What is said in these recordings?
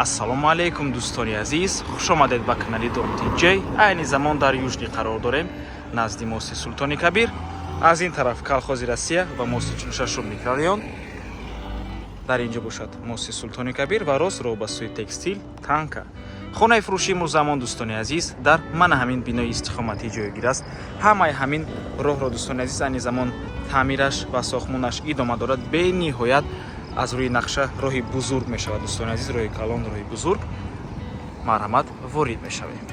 Ассалому алайкум, дӯстони азиз, хушомадед ба канали Дом Тиҷей. Айни замон дар Южный қарор дорем, назди мости Султони Кабир. Аз ин тараф колхози Россия ва мости 46 микрорайон, дар ин ҷо бошад мости Султони Кабир ва рост роҳ ба сӯи Текстил Танка. Хонаи фурӯшии имрӯзамон, дӯстони азиз, дар мана ҳамин бинои истиқоматӣ ҷойгир аст. Ҳамаи ҳамин роҳро, дӯстони азиз, айни замон таъмираш ва сохтмонаш идома дорад. Бениҳоят аз рӯи нақша роҳи бузург мешавад, дӯстони азиз, роҳи калон, роҳи бузург. Марҳамат, ворид мешавем.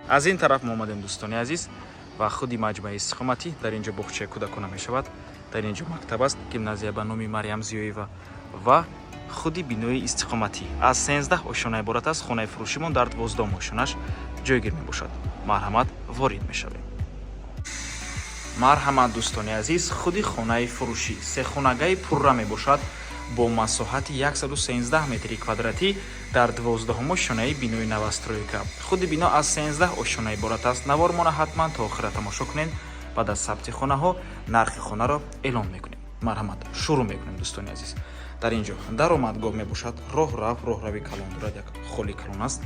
Аз ин тараф мо омадем, дӯстони азиз, ва худи маҷмӯаи истиқоматӣ. Дар ин ҷо боғчаи кӯдакона мешавад, дар ин ҷо мактаб аст, гимназия ба номи Марьям Зиёева, ва худи бинои истиқоматӣ аз 13 ошёна иборат аст. Хонаи фурӯшимон дар 12-ум ошёнаш ҷойгир мебошад. Марҳамат, ворид мешавем. Марҳамат, дӯстони азиз, худи хонаи фурӯшӣ сехонагаи пурра мебошад бо масоҳати 113 метри квадратӣ дар 12-ум ошёнаи бинои новостройка. Худи бино аз 13 ошёна иборат аст. Навормона ҳатман то охира тамошо кунед. Баъд аз сабти хонаҳо нархи хонаро эълон мекунем. Марҳамат, шурӯъ мекунем, дӯстони азиз. Дар ин ҷо даромадгоҳ мебошад, роҳрав, роҳрави калон дорад, як холи калон аст,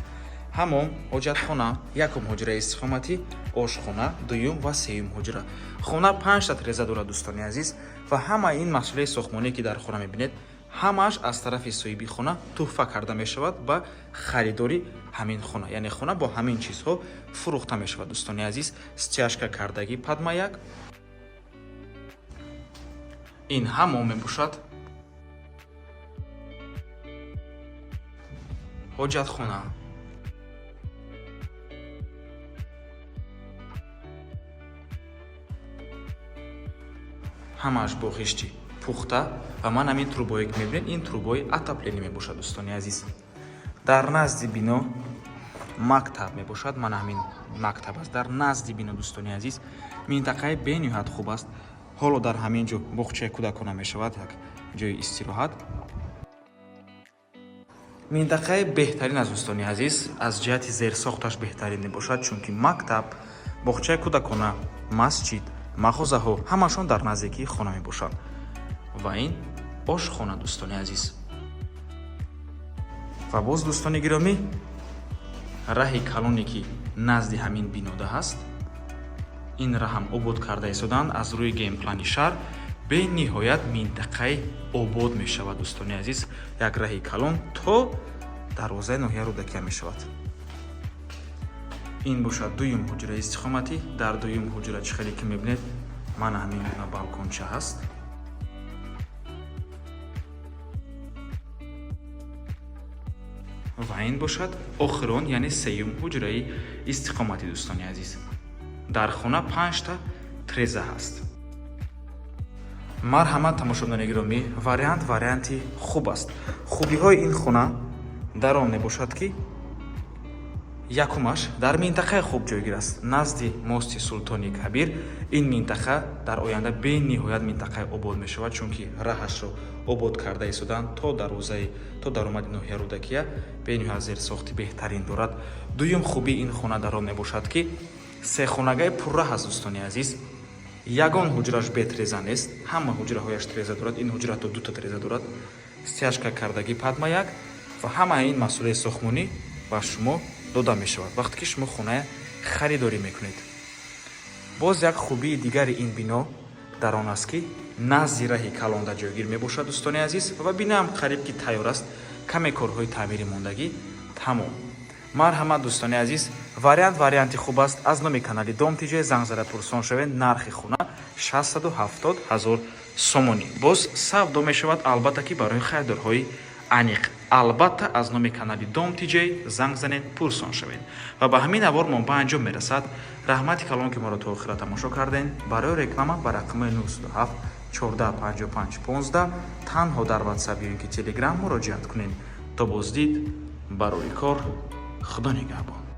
ҳамом, ҳоҷатхона, якум ҳуҷраи истиқоматӣ, ошхона, дуюм ва сеюм ҳуҷра. Хона панҷта треза дорад, дӯстони азиз, ва ҳамаи ин маҳсулои сохтмоние, ки дар хона мебинед, ҳамааш аз тарафи соҳиби хона тӯҳфа карда мешавад ба харидори ҳамин хона, яъне хона бо ҳамин чизҳо фурӯхта мешавад. Дӯстони азиз, стяжка кардагӣ под маяк. Ин ҳамом мебошад, ҳоҷатхона, ҳамааш бо ғишти пухта, ва ман ҳамин трубое, ки мебинед, ин трубои отопление мебошад. Дӯстони азиз, дар назди бино мактаб мебошад, ман ҳамин мактаб аст дар назди бино. Дӯстони азиз, минтақаи бениҳоят хуб аст. Ҳоло дар ҳамин ҷо боғчаи кӯдакона мешавад, як ҷои истироҳат. Минтақаи беҳтарин аст, дӯстони азиз, аз ҷиҳати зерсохташ беҳтарин мебошад, чунки мактаб, боғчаи кӯдакона, масҷид, мағозаҳо ҳамашон дар наздикии хона мебошанд. Ва ин ошхона, дӯстони азиз. Ва боз, дӯстони гиромӣ, раҳи калоне, ки назди ҳамин бинода ҳаст, ин раҳам обод карда истоданд аз рӯи генплани шаҳр. Бениҳоят минтақаи обод мешавад, дӯстони азиз. Як раҳи калон то дарвозаи ноҳияи Рӯдакия мешавад. Ин бошад дуюм ҳуҷраи истиқоматӣ. Дар дуюм ҳуҷра, чӣ хеле ки мебинед, мана ҳамин гуна балконча ҳаст. Ва ин бошад охирон, яъне сеюм ҳуҷраи истиқоматӣ. Дӯстони азиз, дар хона панҷта треза ҳаст. Марҳамат, тамошобинони гиромӣ, вариант варианти хуб аст. Хубиҳои ин хона дар он мебошад, ки якумаш, дар минтақаи хуб ҷойгир аст, назди мости Султони Кабир. Ин минтақа дар оянда бениҳоят минтақаи обод мешавад, чунки раҳашро обод карда истоданд то дарвозаи, то даромади ноҳияи Рӯдакия. Бениҳоят зерсохти беҳтарин дорад. Дуюм хубии ин хона дар он мебошад, ки сехонагаи пурра ҳаст. Дӯстони азиз, ягон ҳуҷраш бетреза нест, ҳама ҳуҷраҳояш треза дорад. Ин ҳуҷра то дута треза дорад, стяжка кардагӣ под маяк, ва ҳамаи ин маҳсулои сохтмонӣ ба шумо дода мешавад, вақте ки шумо хона харидорӣ мекунед. Боз як хубии дигари ин бино дар он аст, ки назди раҳи калонда ҷойгир мебошад, дӯстони азиз, ва биноам қариб ки тайёр аст, каме корҳои таъмири мондагӣ, тамом. Марҳамат, дӯстони азиз, вариант варианти хуб аст. Аз номи канали Дом Тиҷе занг зада пурсон шавед. Нархи хона 670 ҳазор сомонӣ, боз савдо мешавад, албатта ки барои харидорҳои аниқ. Албатта, аз номи канали Дом Тиҷей занг занед, пурсон шавед. Ва ба ҳамин навормон ба анҷом мерасад. Раҳмати калон, ки моро то охира тамошо кардем. Барои реклама ба рақами 97 14 55 15 танҳо дар Ватсап ё ин ки Телеграм муроҷиат кунед. То боздид, барои кор, Худо нигаҳбон.